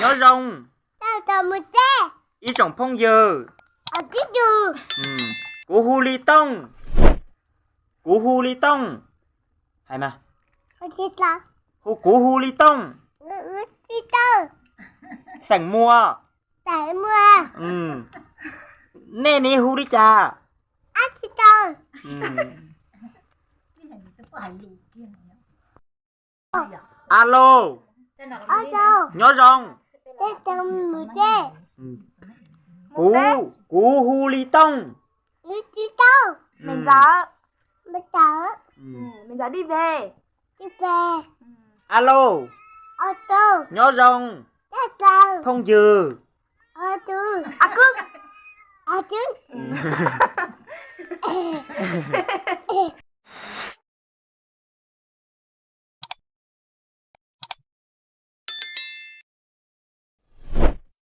Nyob zoo ib tsoom phooj ywg. Kuv hu li Tooj. Kuv hu li Tooj. Hais mas. Hu kuv hu li Tooj. Xeem Muas. Nej ne hu li cas? Alo, nyob zoo. Kuv, kuv hu li Tooj. Alo, nyob zoo phooj ywg.